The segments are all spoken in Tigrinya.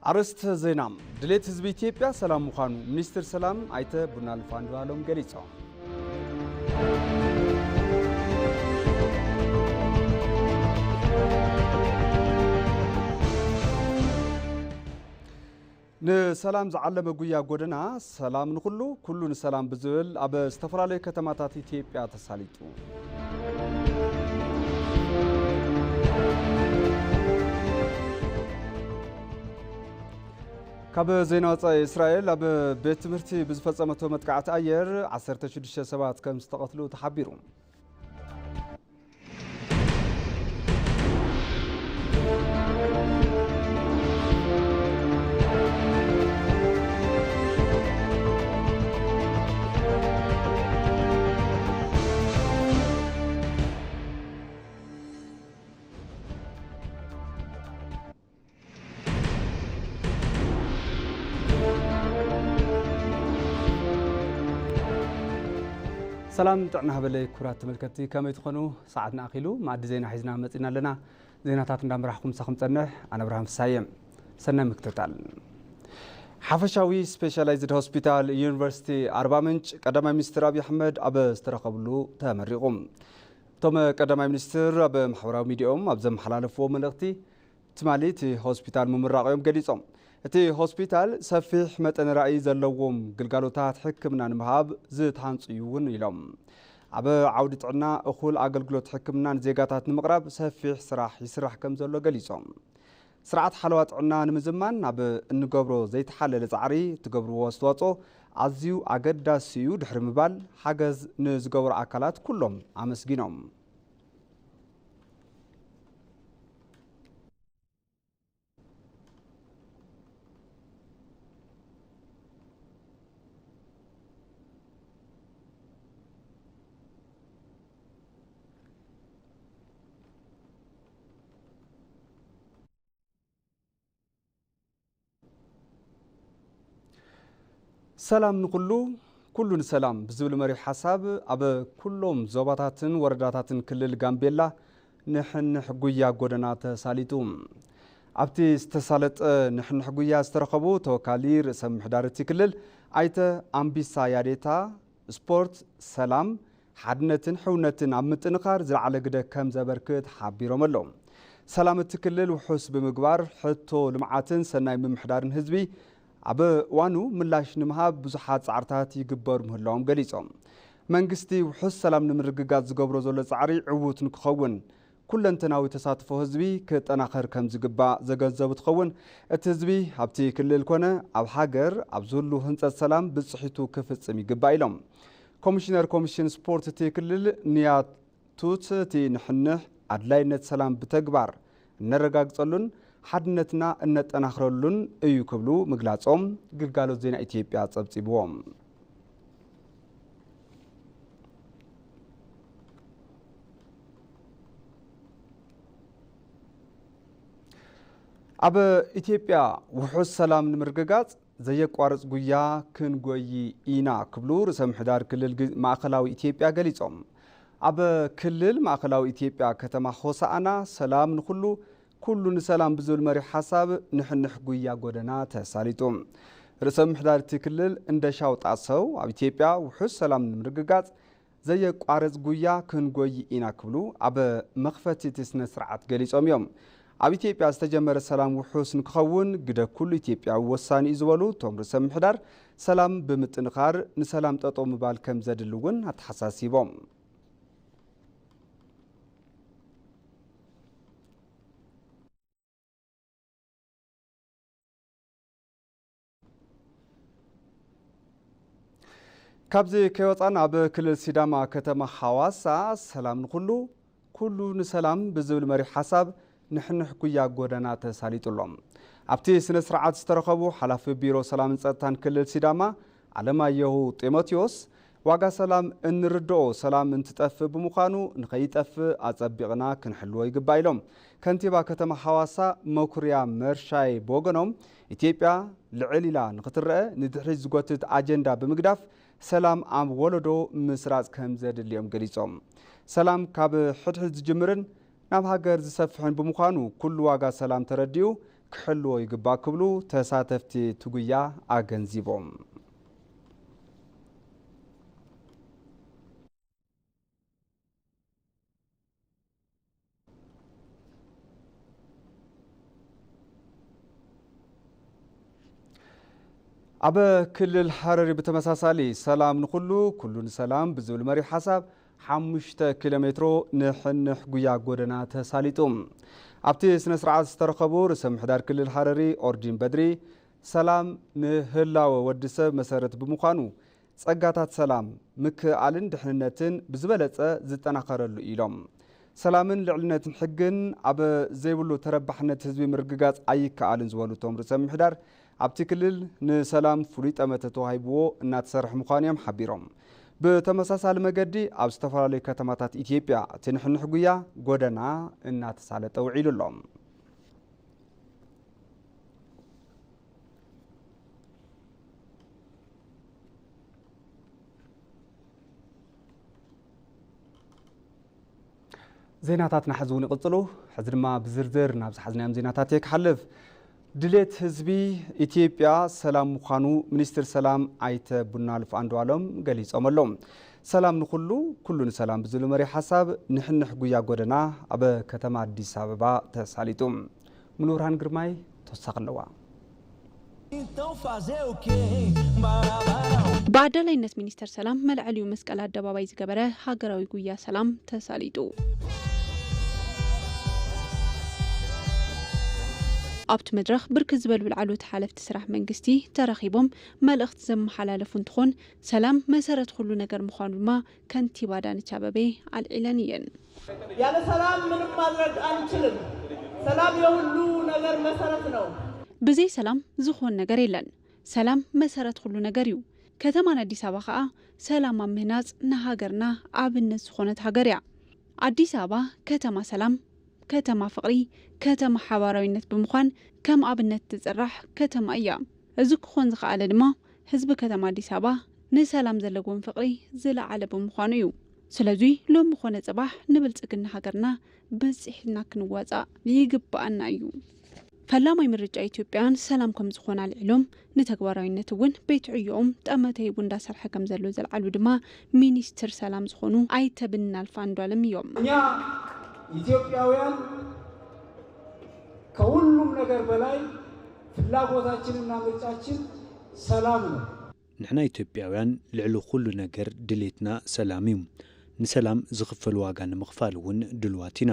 ኣርእስተ ዜና። ድሌት ህዝቢ ኢትዮጵያ ሰላም ምዃኑ ሚኒስትር ሰላም ኣይተ ቡናልፍ ኣንዱኣሎም ገሊጾም። ንሰላም ዝዓለመ ጉያ ጎደና ሰላም ንኹሉ፣ ኩሉ ንሰላም ብዝብል ኣብ ዝተፈላለዩ ከተማታት ኢትዮጵያ ተሳሊጡ። ካብ ዜና ወጻኢ፣ እስራኤል ኣብ ቤት ትምህርቲ ብዝፈጸመቶ መጥቃዕቲ ኣየር ዓሰርተ ሽዱሽተ ሰባት ከም ዝተቐትሉ ተሓቢሩ። ሰላም ጥዕና ሃበለይ ክቡራት ተመልከትቲ፣ ከመይ ትኾኑ? ሰዓትና ኣኺሉ መኣዲ ዜና ሒዝና መጺና ኣለና። ዜናታት እንዳምራሕኩም ምሳኹም ጸንሕ፣ ኣነ ብርሃን ፍሳየ። ሰናይ ምክትታል። ሓፈሻዊ ስፔሻላይዝድ ሆስፒታል ዩኒቨርሲቲ ኣርባ ምንጭ ቀዳማይ ሚኒስትር ኣብይ ኣሕመድ ኣብ ዝተረኸብሉ ተመሪቑ። እቶም ቀዳማይ ሚኒስትር ኣብ ማሕበራዊ ሚዲያኦም ኣብ ዘመሓላለፍዎ መልእኽቲ፣ ትማሊ እቲ ሆስፒታል ምምራቑ እዮም ገሊጾም። እቲ ሆስፒታል ሰፊሕ መጠን ራእይ ዘለዎም ግልጋሎታት ሕክምና ንምሃብ ዝተሃንጹ እዩ እውን ኢሎም። ኣብ ዓውዲ ጥዕና እኹል ኣገልግሎት ሕክምና ንዜጋታት ንምቕራብ ሰፊሕ ስራሕ ይስራሕ ከም ዘሎ ገሊጾም። ስርዓት ሓለዋ ጥዕና ንምዝማን ኣብ እንገብሮ ዘይተሓለለ ጻዕሪ እትገብርዎ ኣስተዋጽኦ ኣዝዩ ኣገዳሲ እዩ ድሕሪ ምባል፣ ሓገዝ ንዝገበሩ ኣካላት ኩሎም ኣመስጊኖም። ሰላም ንኹሉ፣ ኩሉ ንሰላም ብዝብል መሪሕ ሓሳብ ኣብ ኩሎም ዞባታትን ወረዳታትን ክልል ጋምቤላ ንሕንሕ ጉያ ጎደና ተሳሊጡ። ኣብቲ ዝተሳለጠ ንሕንሕ ጉያ ዝተረኸቡ ተወካሊ ርእሰ ምምሕዳር እቲ ክልል ኣይተ ኣምቢሳ ያዴታ፣ ስፖርት ሰላም፣ ሓድነትን ሕውነትን ኣብ ምጥንኻር ዝለዓለ ግደ ከም ዘበርክት ሓቢሮም ኣለዉ። ሰላም እቲ ክልል ውሑስ ብምግባር፣ ሕቶ ልምዓትን ሰናይ ምምሕዳርን ህዝቢ ኣብ እዋኑ ምላሽ ንምሃብ ብዙሓት ጻዕርታት ይግበሩ ምህላዎም ገሊጾም። መንግስቲ ውሑስ ሰላም ንምርግጋጽ ዝገብሮ ዘሎ ጻዕሪ ዕዉት ንክኸውን፣ ኩለንተናዊ ተሳትፎ ህዝቢ ክጠናኸር ከም ዝግባእ ዘገንዘቡ እንትኸውን፣ እቲ ህዝቢ ኣብቲ ክልል ኮነ ኣብ ሃገር ኣብ ዝህሉ ህንጸት ሰላም ብጽሒቱ ክፍጽም ይግባእ ኢሎም። ኮሚሽነር ኮሚሽን ስፖርት እቲ ክልል ንያት ቱት እቲ ንሕንሕ ኣድላይነት ሰላም ብተግባር እነረጋግጸሉን ሓድነትና እነጠናኽረሉን እዩ ክብሉ ምግላጾም ግልጋሎት ዜና ኢትዮጵያ ጸብጺብዎም። ኣብ ኢትዮጵያ ውሑስ ሰላም ንምርግጋጽ ዘየቋርጽ ጉያ ክንጎዪ ኢና ክብሉ ርእሰ ምሕዳር ክልል ግ-፣ ማእኸላዊ ኢትዮጵያ ገሊጾም። ኣብ ክልል ማእኸላዊ ኢትዮጵያ ከተማ ሆሳዕና ሰላም ንኹሉ፣ ኩሉ ንሰላም ብዝብል መሪሕ ሓሳብ ንሕንሕ ጉያ ጎደና ተሳሊጡ። ርእሰ ምሕዳር እቲ ክልል እንደሻው ጣሰው ኣብ ኢትዮጵያ ውሑስ ሰላም ንምርግጋጽ ዘየቋርጽ ጉያ ክንጎይ ኢና ክብሉ ኣብ መኽፈቲ እቲ ስነ ስርዓት ገሊጾም እዮም። ኣብ ኢትዮጵያ ዝተጀመረ ሰላም ውሑስ ንክኸውን ግደ ኩሉ ኢትዮጵያዊ ወሳኒ እዩ ዝበሉ እቶም ርእሰ ምሕዳር፣ ሰላም ብምጥንኻር ንሰላም ጠጠው ምባል ከም ዘድሊ እውን ኣተሓሳሲቦም። ካብዚ ከይወፃን ኣብ ክልል ሲዳማ ከተማ ሓዋሳ ሰላም ንኩሉ፣ ኩሉ ንሰላም ብዝብል መሪሕ ሓሳብ ንሕንሕ ጉያ ጎደና ተሳሊጡ ኣሎ። ኣብቲ ስነ ስርዓት ዝተረኸቡ ሓላፊ ቢሮ ሰላምን ፀጥታን ክልል ሲዳማ ኣለማየሁ ጢሞቴዎስ፣ ዋጋ ሰላም እንርድኦ ሰላም እንትጠፍእ ብምዃኑ ንኸይጠፍእ ኣፀቢቕና ክንሕልዎ ይግባእ ኢሎም። ከንቲባ ከተማ ሓዋሳ መኩርያ መርሻይ ብወገኖም፣ ኢትዮጵያ ልዕል ኢላ ንኽትረአ ንድሕሪት ዝጎትት ኣጀንዳ ብምግዳፍ ሰላም ኣብ ወለዶ ምስራፅ ከም ዘድልዮም ገሊፆም። ሰላም ካብ ሕድሕድ ዝጅምርን ናብ ሃገር ዝሰፍሕን ብምዃኑ ኩሉ ዋጋ ሰላም ተረዲኡ ክሕልዎ ይግባእ ክብሉ ተሳተፍቲ እቲ ጉያ ኣገንዚቦም። ኣብ ክልል ሃረሪ ብተመሳሳሊ ሰላም ንኹሉ፣ ኩሉ ንሰላም ብዝብል መሪሕ ሓሳብ ሓሙሽተ ኪሎ ሜትሮ ንሕንሕ ጉያ ጎደና ተሳሊጡ። ኣብቲ ስነ ስርዓት ዝተረኸቡ ርእሰ ምሕዳር ክልል ሃረሪ ኦርዲን በድሪ፣ ሰላም ንህላወ ወዲ ሰብ መሰረት ብምዃኑ፣ ጸጋታት ሰላም፣ ምክእኣልን ድሕንነትን ብዝበለጸ ዝጠናኸረሉ ኢሎም። ሰላምን ልዕልነትን ሕግን ኣብ ዘይብሉ ተረባሕነት ህዝቢ ምርግጋጽ ኣይከኣልን ዝበሉ እቶም ርእሰ ምምሕዳር፣ ኣብቲ ክልል ንሰላም ፍሉይ ጠመተ ተዋሂብዎ እናተሰርሐ ምዃኑ እዮም ሓቢሮም። ብተመሳሳሊ መገዲ ኣብ ዝተፈላለዩ ከተማታት ኢትዮጵያ እቲ ንሕንሕ ጉያ ጎደና እናተሳለጠ ውዒሉ ኣሎ። ዜናታትና ሕዚ እውን ይቕጽሉ። ሕዚ ድማ ብዝርዝር ናብ ዝሓዝናዮም ዜናታት እየ ክሓልፍ። ድሌት ህዝቢ ኢትዮጵያ ሰላም ምዃኑ ሚኒስትር ሰላም ኣይተ ቡናልፍ ኣንዱኣሎም ገሊጾም ኣለዉ። ሰላም ንኹሉ፣ ኩሉ ንሰላም ብዝብል መሪሕ ሓሳብ ንሕንሕ ጉያ ጎደና ኣብ ከተማ ኣዲስ ኣበባ ተሳሊጡ። ሙሉብርሃን ግርማይ ተወሳኺ ኣለዋ። ብኣዳላይነት ሚኒስተር ሰላም መልዐሊኡ መስቀል ኣደባባይ ዝገበረ ሃገራዊ ጉያ ሰላም ተሳሊጡ። ኣብቲ መድረኽ ብርክት ዝበሉ ላዕለዎት ሓለፍቲ ስራሕ መንግስቲ ተረኺቦም መልእኽቲ ዘመሓላለፉ እንትኾን፣ ሰላም መሰረት ኩሉ ነገር ምዃኑ ድማ ከንቲባ ኣዳነች ኣበቤ ኣልዒለን እየን። ያለ ሰላም ምንም ማድረግ አንችልም። ሰላም የሁሉ ነገር መሰረት ነው። ብዘይ ሰላም ዝኾን ነገር የለን። ሰላም መሰረት ኩሉ ነገር እዩ። ከተማና ኣዲስ ኣበባ ኸኣ ሰላም ኣብ ምህናጽ ንሃገርና ኣብነት ዝኾነት ሃገር እያ። ኣዲስ ኣበባ ከተማ ሰላም፣ ከተማ ፍቕሪ፣ ከተማ ሓባራዊነት ብምዃን ከም ኣብነት ትጽራሕ ከተማ እያ። እዚ ክኾን ዝኸኣለ ድማ ህዝቢ ከተማ ኣዲስ ኣበባ ንሰላም ዘለዎም ፍቕሪ ዝለዓለ ብምዃኑ እዩ። ስለዚ ሎሚ ኮነ ጽባሕ ንብልጽግና ሃገርና በጺሕና ክንዋጻእ ይግብኣና እዩ። ፈላማይ ምርጫ ኢትዮጵያውያን ሰላም ከም ዝኾነ ኣልዒሎም ንተግባራዊነት እውን ቤት ዕዮኦም ጠመተ ሂቡ እንዳሰርሐ ከም ዘሎ ዘልዓሉ ድማ ሚኒስትር ሰላም ዝኾኑ ኣይተ ብናልፍ ኣንዱኣለም እዮም። እኛ ኢትዮጵያውያን ከሁሉም ነገር በላይ ፍላጎታችንና ምርጫችን ሰላም ነው። ንሕና ኢትዮጵያውያን ልዕሊ ኩሉ ነገር ድሌትና ሰላም እዩ። ንሰላም ዝኽፈል ዋጋ ንምኽፋል እውን ድልዋት ኢና።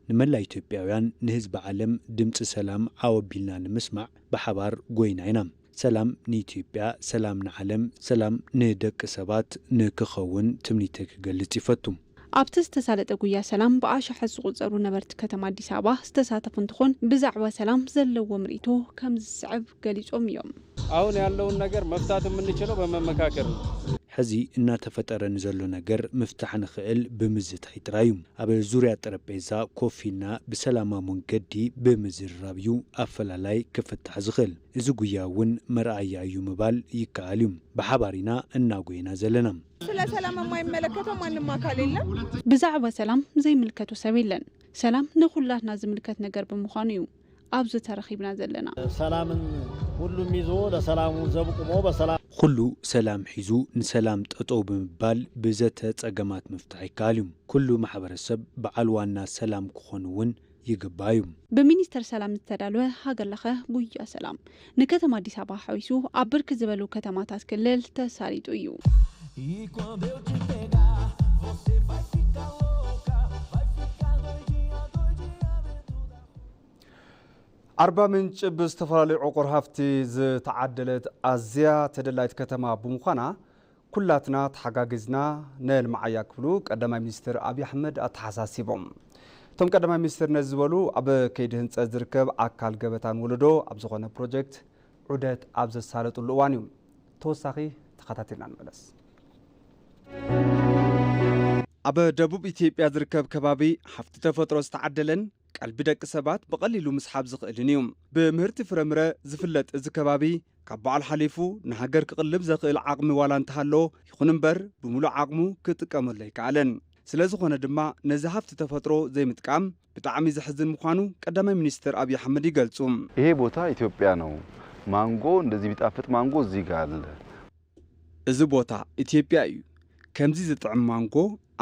ንመላእ ኢትዮጵያውያን፣ ንህዝቢ ዓለም ድምጺ ሰላም ዓው ኣቢልና ንምስማዕ ብሓባር ጎይና ኢና። ሰላም ንኢትዮጵያ፣ ሰላም ንዓለም፣ ሰላም ንደቂ ሰባት ንክኸውን ትምኒተይ ክገልጽ ይፈቱ። ኣብቲ ዝተሳለጠ ጉያ ሰላም ብኣሽሓት ዝቑጸሩ ነበርቲ ከተማ ኣዲስ ኣበባ ዝተሳተፉ እንትኾን ብዛዕባ ሰላም ዘለዎም ርእይቶ ከምዚ ዝስዕብ ገሊጾም እዮም። አሁን ያለውን ነገር መፍታት የምንችለው በመመካከር ነው። ሕዚ እናተፈጠረ ንዘሎ ነገር ምፍታሕ ንኽእል ብምዝታይ ጥራይ እዩ። ኣብ ዙርያ ጠረጴዛ ኮፍ ኢልና ብሰላማዊ መንገዲ ብምዝርራብ እዩ ኣፈላላይ ክፍታሕ ዝኽእል። እዚ ጉያ እውን መርኣያ እዩ ምባል ይከኣል እዩ። ብሓባር ኢና እናጎየና ዘለና። ስለ ሰላም የማይመለከተው ማንም ኣካል የለም። ብዛዕባ ሰላም ዘይምልከቶ ሰብ የለን። ሰላም ንኹላትና ዝምልከት ነገር ብምዃኑ እዩ ኣብዚ ተረኺብና ዘለና። ሰላምን ሁሉም ይዞ ለሰላሙ ዘብቁሞ በሰላም። ኩሉ ሰላም ሒዙ ንሰላም ጠጠው ብምባል ብዘተ ጸገማት ምፍታሕ ይከኣል እዩ። ኩሉ ማሕበረሰብ በዓል ዋና ሰላም ክኾን እውን ይግባእ እዩ። ብሚኒስተር ሰላም ዝተዳለወ ሃገር ለኸ ጉያ ሰላም ንከተማ ኣዲስ ኣበባ ሓዊሱ ኣብ ብርክት ዝበሉ ከተማታት ክልል ተሳሊጡ እዩ። ኣርባ ምንጭ ብዝተፈላለዩ ዕቑር ሃፍቲ ዝተዓደለት ኣዝያ ተደላይት ከተማ ብምዃና ኩላትና ተሓጋጊዝና ነልምዓያ ክብሉ ቀዳማይ ሚኒስትር ኣብይ ኣሕመድ ኣተሓሳሲቦም። እቶም ቀዳማይ ሚኒስትር ነዚ ዝበሉ ኣብ ከይዲ ህንፀት ዝርከብ ኣካል ገበታ ንወለዶ ኣብ ዝኾነ ፕሮጀክት ዑደት ኣብ ዘሳለጡሉ እዋን እዩ። ተወሳኺ ተኸታቲልና ንመለስ። ኣብ ደቡብ ኢትዮጵያ ዝርከብ ከባቢ ሃፍቲ ተፈጥሮ ዝተዓደለን ቀልቢ ደቂ ሰባት ብቐሊሉ ምስሓብ ዝኽእልን እዩ። ብምህርቲ ፍረምረ ዝፍለጥ እዚ ከባቢ ካብ በዓል ሓሊፉ ንሃገር ክቕልብ ዘኽእል ዓቕሚ ዋላ እንተሃሎ ይኹን እምበር ብምሉእ ዓቕሙ ክጥቀመሉ ኣይከኣለን። ስለዝኾነ ድማ ነዚ ሃፍቲ ተፈጥሮ ዘይምጥቃም ብጣዕሚ ዘሕዝን ምዃኑ ቀዳማይ ሚኒስትር ኣብይ ኣሕመድ ይገልጹ። ይሄ ቦታ ኢትዮጵያ ነው። ማንጎ፣ እንደዚህ ቢጣፍጥ ማንጎ እዚህ ጋር አለ። እዚ ቦታ ኢትዮጵያ እዩ። ከምዚ ዝጥዕም ማንጎ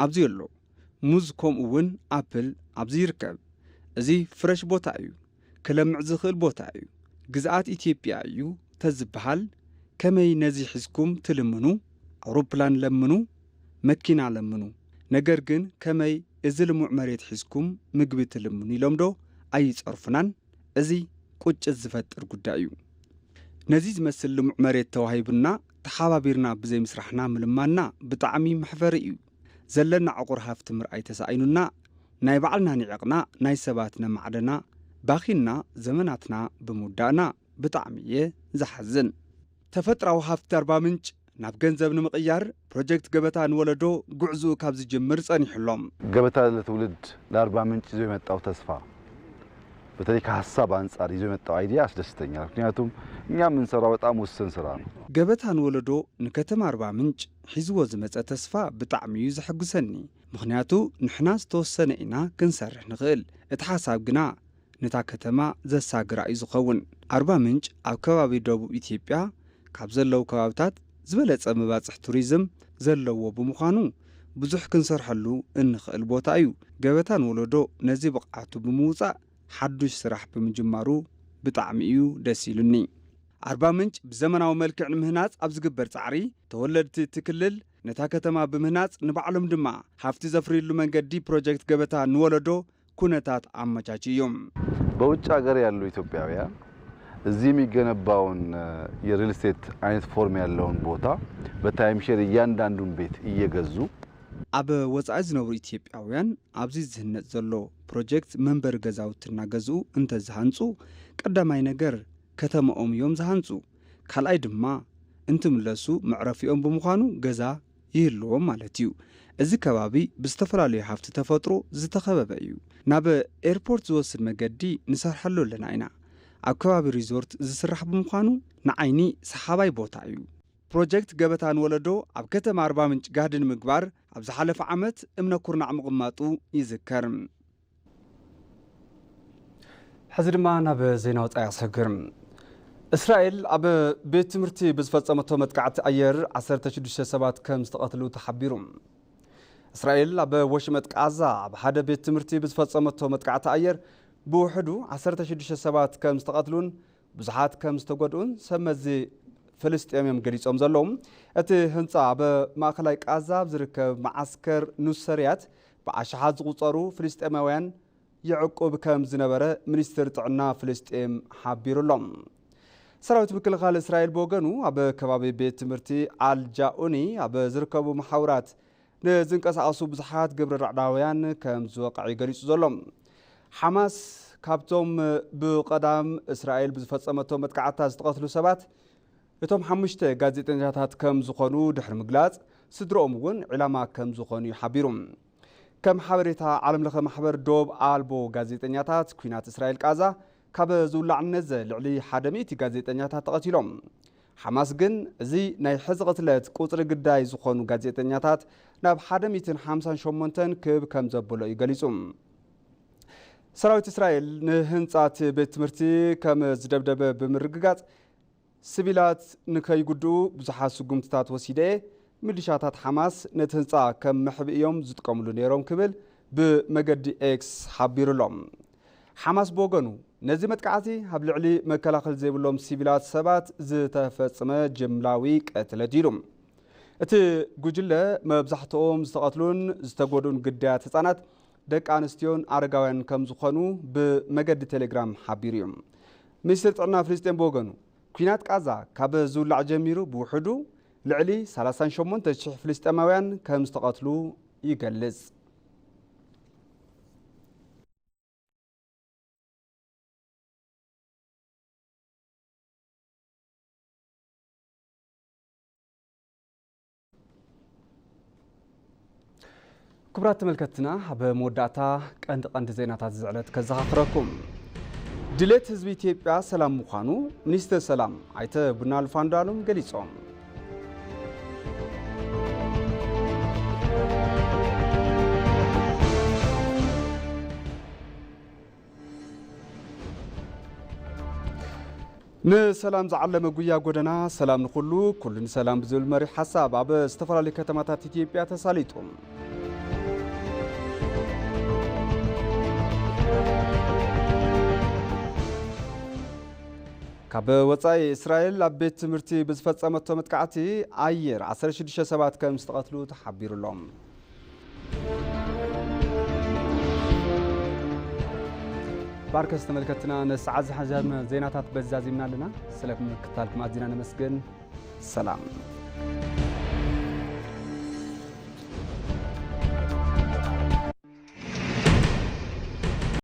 ኣብዚ ኣሎ። ሙዝ ከምኡ እውን ኣፕል ኣብዚ ይርከብ። እዚ ፍረሽ ቦታ እዩ። ክለምዕ ዝኽእል ቦታ እዩ። ግዝኣት ኢትዮጵያ እዩ ተዝበሃል ከመይ ነዚ ሒዝኩም ትልምኑ? ኣውሮፕላን ለምኑ፣ መኪና ለምኑ። ነገር ግን ከመይ እዚ ልሙዕ መሬት ሒዝኩም ምግቢ ትልምኑ ኢሎም ዶ ኣይጸርፉናን? እዚ ቁጭት ዝፈጥር ጉዳይ እዩ። ነዚ ዝመስል ልሙዕ መሬት ተዋሂቡና ተሓባቢርና ብዘይምስራሕና ምልማንና ብጣዕሚ መሕፈሪ እዩ። ዘለና ዕቑር ሃፍቲ ምርኣይ ተሳኢኑና ናይ ባዕልና ንዒቕና ናይ ሰባት ነማዕደና ባኺንና ዘመናትና ብምውዳእና ብጣዕሚ እየ ዝሓዝን። ተፈጥራዊ ሃፍቲ ኣርባ ምንጭ ናብ ገንዘብ ንምቕያር ፕሮጀክት ገበታ ንወለዶ ጉዕዝኡ ካብ ዝጅምር ጸኒሑ ኣሎ። ገበታ ለትውልድ ለአርባ ምንጭ ይዞ የመጣው ተስፋ በተለይ ከሀሳብ አንጻር ይዞ የመጣው አይዲያ ያስደስተኛል። ምክንያቱም እኛ የምንሰራው በጣም ውስን ስራ ነው። ገበታ ንወለዶ ንከተማ ኣርባ ምንጭ ሒዝዎ ዝመጸ ተስፋ ብጣዕሚ እዩ ዘሐጉሰኒ። ምኽንያቱ ንሕና ዝተወሰነ ኢና ክንሰርሕ ንኽእል። እቲ ሓሳብ ግና ነታ ከተማ ዘሳግራ እዩ ዝኸውን። ኣርባ ምንጭ ኣብ ከባቢ ደቡብ ኢትዮጵያ ካብ ዘለዉ ከባብታት ዝበለጸ መባጽሕ ቱሪዝም ዘለዎ ብምዃኑ ብዙሕ ክንሰርሐሉ እንኽእል ቦታ እዩ። ገበታ ንወለዶ ነዚ ብቕዓቱ ብምውጻእ ሓዱሽ ስራሕ ብምጅማሩ ብጣዕሚ እዩ ደስ ኢሉኒ። ኣርባ ምንጭ ብዘመናዊ መልክዕ ንምህናጽ ኣብ ዝግበር ጻዕሪ ተወለድቲ እቲ ክልል ነታ ከተማ ብምህናጽ ንባዕሎም ድማ ሃፍቲ ዘፍርዩሉ መንገዲ ፕሮጀክት ገበታ ንወለዶ ኩነታት ኣመቻችዮም። በውጭ ሀገር ያሉ ኢትዮጵያውያን እዚህ የሚገነባውን የሪል ስቴት አይነት ፎርም ያለውን ቦታ በታይም ሼር እያንዳንዱን ቤት እየገዙ ኣብ ወጻኢ ዝነብሩ ኢትዮጵያውያን ኣብዚ ዝህነጽ ዘሎ ፕሮጀክት መንበሪ ገዛውቲ እናገዝኡ እንተዝሃንጹ ቀዳማይ ነገር ከተማኦም እዮም ዝሃንጹ። ካልኣይ ድማ እንትምለሱ መዕረፊኦም ብምዃኑ ገዛ ይህልዎም ማለት እዩ። እዚ ከባቢ ብዝተፈላለዩ ሃፍቲ ተፈጥሮ ዝተኸበበ እዩ። ናብ ኤርፖርት ዝወስድ መገዲ ንሰርሐሉ ኣለና ኢና። ኣብ ከባቢ ሪዞርት ዝስራሕ ብምዃኑ ንዓይኒ ሰሓባይ ቦታ እዩ። ፕሮጀክት ገበታ ንወለዶ ኣብ ከተማ ኣርባ ምንጭ ጋህዲ ንምግባር ኣብ ዝሓለፈ ዓመት እምነ ኩርናዕ ምቕማጡ ይዝከር። ሕዚ ድማ ናብ ዜና ወጻኢ ክሰግር። እስራኤል ኣብ ቤት ትምህርቲ ብዝፈጸመቶ መጥቃዕቲ ኣየር ዓሰርተ ሽዱሽተ ሰባት ከም ዝተቐትሉ ተሓቢሩ። እስራኤል ኣብ ወሽመጥ ቃዛ ኣብ ሓደ ቤት ትምህርቲ ብዝፈጸመቶ መጥቃዕቲ ኣየር ብውሕዱ ዓሰርተ ሽዱሽተ ሰባት ከም ዝተቐትሉን ብዙሓት ከም ዝተጎድኡን ሰብ መዚ ፍልስጤም እዮም ገሊጾም ዘለዉ። እቲ ህንጻ ኣብ ማእከላይ ቃዛ ኣብ ዝርከብ መዓስከር ኑሰርያት ብኣሽሓት ዝቑጸሩ ፍልስጤማውያን ይዕቁብ ከም ዝነበረ ሚኒስትር ጥዕና ፍልስጤም ሓቢሩ ኣሎ። ሰራዊት ምክልኻል እስራኤል ብወገኑ ኣብ ከባቢ ቤት ትምህርቲ ኣልጃኡኒ ኣብ ዝርከቡ መሓውራት ንዝንቀሳቐሱ ብዙሓት ግብረ ራዕዳውያን ከም ዝወቕዐ እዩ ገሊጹ ዘሎ። ሓማስ ካብቶም ብቐዳም እስራኤል ብዝፈጸመቶ መጥቃዕታ ዝተቐትሉ ሰባት እቶም ሓሙሽተ ጋዜጠኛታት ከም ዝኾኑ ድሕሪ ምግላጽ ስድረኦም እውን ዒላማ ከም ዝኾኑ እዩ ሓቢሩ። ከም ሓበሬታ ዓለምለኸ ማሕበር ዶብ ኣልቦ ጋዜጠኛታት ኲናት እስራኤል ቃዛ ካብ ዝውላዕ ነዘ ልዕሊ ሓደ ሚእቲ ጋዜጠኛታት ተቐቲሎም። ሓማስ ግን እዚ ናይ ሕዚ ቅትለት ቁጽሪ ግዳይ ዝኾኑ ጋዜጠኛታት ናብ ሓደ ሚእትን ሓምሳን ሸሞንተን ክብ ከም ዘበሎ እዩ ገሊጹ። ሰራዊት እስራኤል ንህንጻ እቲ ቤት ትምህርቲ ከም ዝደብደበ ብምርግጋጽ፣ ስቪላት ንከይጉድኡ ብዙሓት ስጉምትታት ወሲደ እየ። ሚሊሻታት ሓማስ ነቲ ህንጻ ከም መሕብኢ እዮም ዝጥቀምሉ ነይሮም ክብል ብመገዲ ኤክስ ሓቢሩ ኣሎ። ሓማስ ብወገኑ ነዚ መጥቃዕቲ ኣብ ልዕሊ መከላኸሊ ዘይብሎም ሲቪላት ሰባት ዝተፈጸመ ጅምላዊ ቅትለት ኢሉ። እቲ ጉጅለ መብዛሕትኦም ዝተቐትሉን ዝተጎድኡን ግዳያት ህጻናት፣ ደቂ ኣንስትዮን ኣረጋውያን ከም ዝኾኑ ብመገዲ ቴሌግራም ሓቢሩ እዩ። ሚኒስትር ጥዕና ፍልስጤም ብወገኑ ኲናት ቃዛ ካብ ዝውላዕ ጀሚሩ ብውሕዱ ልዕሊ ሰላሳን ሸሞንተ ሽሕ ፍልስጤማውያን ከም ዝተቐትሉ ይገልጽ። ክቡራት ተመልከትና፣ ኣብ መወዳእታ ቀንዲ ቀንዲ ዜናታት እዚ ዕለት ከዘኻኽረኩም። ድሌት ህዝቢ ኢትዮጵያ ሰላም ምዃኑ ሚኒስትር ሰላም ኣይተ ቡናልፍ አንዱዓለም ገሊጾም። ንሰላም ዝዓለመ ጉያ ጎደና፣ ሰላም ንኹሉ፣ ኩሉ ንሰላም ብዝብል መሪሕ ሓሳብ ኣብ ዝተፈላለዩ ከተማታት ኢትዮጵያ ተሳሊጡ። ካብ ወጻኢ፣ እስራኤል ኣብ ቤት ትምህርቲ ብዝፈጸመቶ መጥቃዕቲ ኣየር ዓሰርተ ሽዱሽተ ሰባት ከም ዝተቐትሉ ተሓቢሩ ኣሎ። ባርከስ ተመልከትና፣ ንሰዓት ዝሓዛና ዜናታት በዚ ዛዚምና ኣለና። ስለ ምክታልኩም ኣዚና ነመስግን። ሰላም።